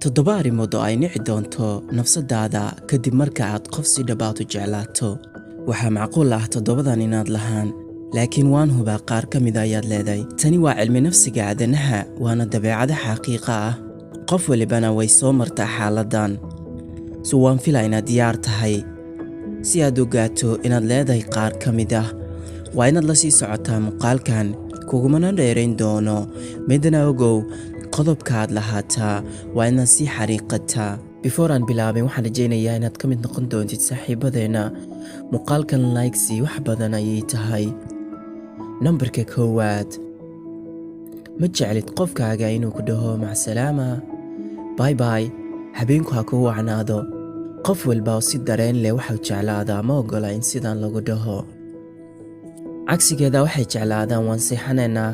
Toddoba arrimood oo ay nici doonto nafsadaada kadib marka aad qof si dhab ah u jeclaato. Waxaa macquul ah toddobadan inaad lahaan, laakiin waan hubaa qaar ka mid ayaad leedahay. Tani waa cilmi nafsiga aadanaha, waana dabeecado xaqiiqa ah. Qof walibana way soo martaa xaaladdan. So waan filaa inaad diyaar tahay. Si aad ogaato inaad leedahay qaar ka mid ah, waa inaad la sii socotaa muuqaalkan, kugumana dheerayn doono. Midna ogow, qodobka aad lahaataa waa inaad sii xariiqataa. Before aan bilaabin, waxaan rajaynayaa inaad ka mid noqon doontid saaxiibadeenna. Muuqaalkan like-sii wax badan ayay tahay. Nambarka koowaad: ma jeclid qofkaaga inuu ku dhaho macsalaama, bye bye, habeenku ha kuu wacnaado. Qof walba oo si dareen leh waxau jeclaadaa ma ogola in sidan lagu dhaho. Cagsigeeda waxay jeclaadaan waan seexanaynaa,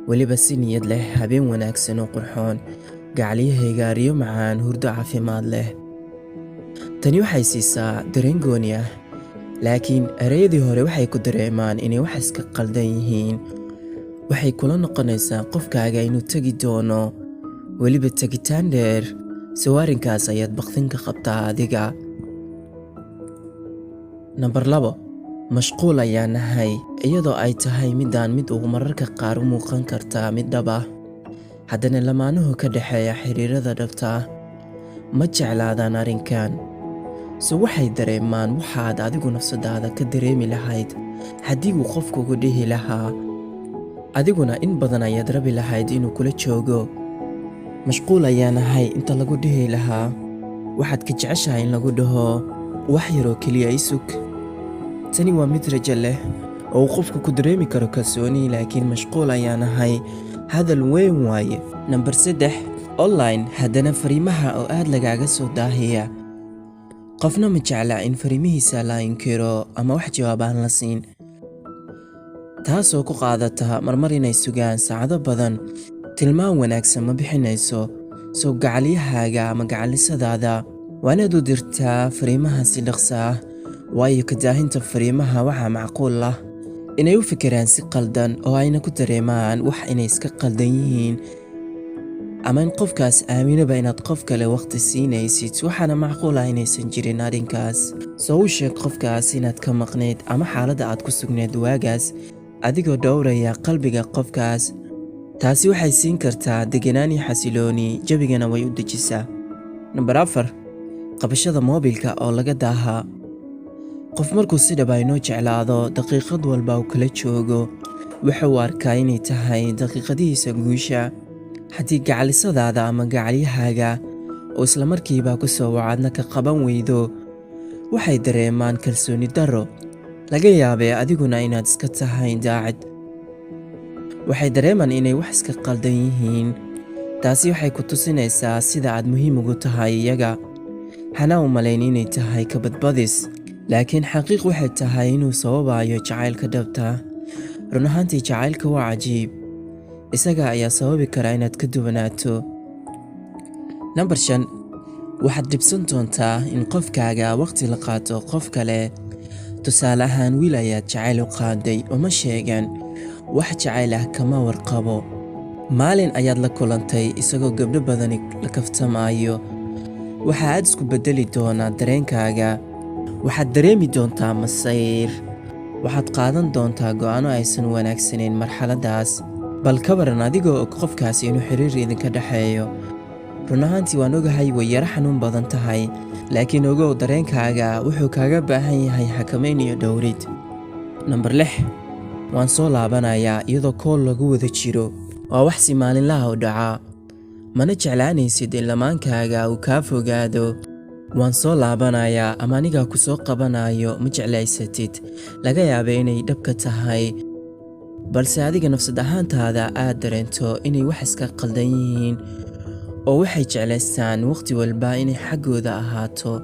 weliba si niyad leh, habeen wanaagsan oo qurxoon, gacaliyahayga, riyo macaan, hurdo caafimaad leh. Tani waxay siisaa dareen gooni ah, laakiin ereyadii hore waxay ku dareemaan inay wax iska qaldan yihiin. Waxay kula noqonaysaa qofkaaga inuu tegi doono, weliba tegitaan dheer. Sow arrinkaas ayaad baqdin ka qabtaa adiga. Nambar 2: mashquul ayaa nahay. Iyadoo ay tahay midaan mid uu mararka qaar u muuqan kartaa mid dhab ah, haddana lamaanuhu ka dhexeeya xiriirada dhabta ah ma jeclaadaan arrinkan. So waxay dareemaan waxaad adigu nafsadaada ka dareemi lahayd haddii uu qofkugu dhihi lahaa, adiguna in badan ayaad rabi lahayd inuu kula joogo. Mashquul ayaa nahay inta lagu dhihi lahaa, waxaad ka jeceshahay in lagu dhaho wax yaroo keliya isug. Tani waa mid rajo leh oo uu qofku ku dareemi karo kalsooni, laakiin mashquul ayaa nahay hadal weyn waaye. Nambar 3: online, haddana fariimaha oo aad lagaaga soo daahiya. Qofna ma jecla in fariimihiisa la inkiro ama wax jawaab aan la siin, taasoo ku qaadata marmar inay sugaan saacado badan. Tilmaan wanaagsan ma bixinayso. Soo gacalyahaaga ama gacalisadaada waa inaad u dirtaa fariimaha si dhaqso ah, waayo ka daahinta fariimaha waxaa macquul ah inay u fikiraan si qaldan oo ayna ku dareemaan wax inay iska qaldan yihiin, ama in qofkaas aaminaba inaad qof kale waqti siinaysid, waxaana macquul ah inaysan jirin arrinkaas. Soo u sheeg qofkaas inaad ka maqnayd ama xaaladda aad ku sugnayd waagaas, adigoo dhowraya qalbiga qofkaas. Taasi waxay siin kartaa deganaan iyo xasilooni, jabigana way u dejisaa. Nambar 4: qabashada moobilka oo laga daahaa. Qof markuu si dhab ah inoo jeclaado, daqiiqad walba uu kala joogo wuxuu arkaa inay tahay daqiiqadihiisa guusha. Haddii gacalisadaada ama gacalyahaaga oo islamarkiiba ku soo wacaadna ka qaban weydo, waxay dareemaan kalsooni darro. Laga yaabee adiguna inaad iska tahay daacad. Waxay dareemaan inay wax iska qaldan yihiin. Taasi waxay ku tusinaysaa sida aad muhiim ugu tahay iyaga. Hana u malayn inay tahay ka badbadis, laakiin xaqiiq waxay tahay inuu sababayo jacaylka dhabta. Run ahaantii, jacaylka waa cajiib, isaga ayaa sababi kara inaad ka duwanaato. Nambar 5: waxaad dhibsan doontaa in qofkaaga waqti la qaato qof kale. Tusaale ahaan, wiil ayaad jacayl u qaaday, uma sheegan, wax jacayl ah kama warqabo. Maalin ayaad la kulantay isagoo gabdho badani la kaftamaayo. Waxa aad isku beddeli doonaa dareenkaaga. Waxaad dareemi doontaa masayr, waxaad qaadan doontaa go'aano aysan wanaagsanayn marxaladdaas. Bal ka waran adigoo og qofkaasi inuu xiriir idinka dhexeeyo? Run ahaantii, waan ogahay, way yaro xanuun badan tahay, laakiin ogow, dareenkaaga wuxuu kaaga baahan yahay xakamayn iyo dhowrid. Nambar 6: waan soo laabanayaa, iyadoo call lagu wada jiro. Waa wax si maalinlaha u dhacaa. Mana jeclaanaysid in lamaankaaga uu kaa fogaado. Waan soo laabanayaa ama anigaa ku soo qabanayo ma jeclaysatid. Laga yaabay inay dhabka tahay, balse adiga nafsad ahaantaada aad dareento inay wax iska qaldan yihiin, oo waxay jeclaystaan waqti walba inay xaggooda ahaato.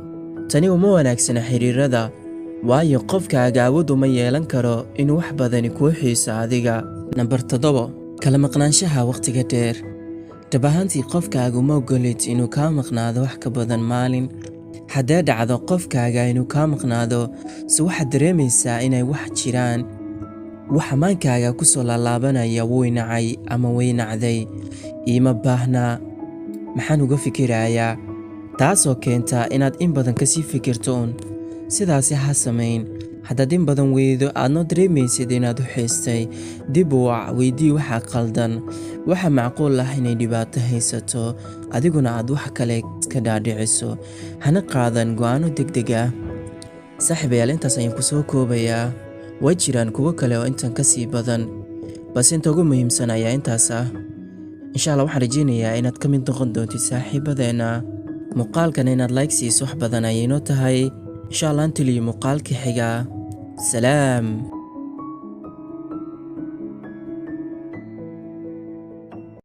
Tani uma wanaagsana xiriirada, waayo qofkaaga awood uma yeelan karo inuu wax badani kuu xiiso adiga. Nambar 7: kala maqnaanshaha wakhtiga dheer. Dhab ahaantii, qofkaaga uma ogolid inuu kaa maqnaado wax ka badan maalin. Haddee dhacdo qofkaaga inuu kaa maqnaado, se waxaad dareemaysaa inay wax jiraan. Waxa maankaaga ku soo laalaabanaya: wuu nacay ama way nacday, iima baahnaa. Maxaan uga fikirayaa? Taasoo keenta inaad in badan kasii fikirto uun. Sidaasi ha samayn. Haddaad in badan weydo aadna dareemaysid inaad u xiistay, dib u wac, weydii waxa qaldan. Waxa macquul ah inay dhibaato haysato, adiguna aad wax kale ka dhaadhiciso. Hana qaadan go'aano degdeg ah. Saaxiibayaal, intaas ayaan kusoo koobayaa. Way jiraan kuwo kale oo intan ka sii badan, balse inta ugu muhiimsan ayaa intaas ah. Insha Allah waxaan rajeynayaa inaad ka mid noqon doontid saaxiibadeena. Muuqaalkan inaad like siiso wax badan ayay inoo tahay. Insha Allah, antiliyo muuqaalka xiga. Salaam.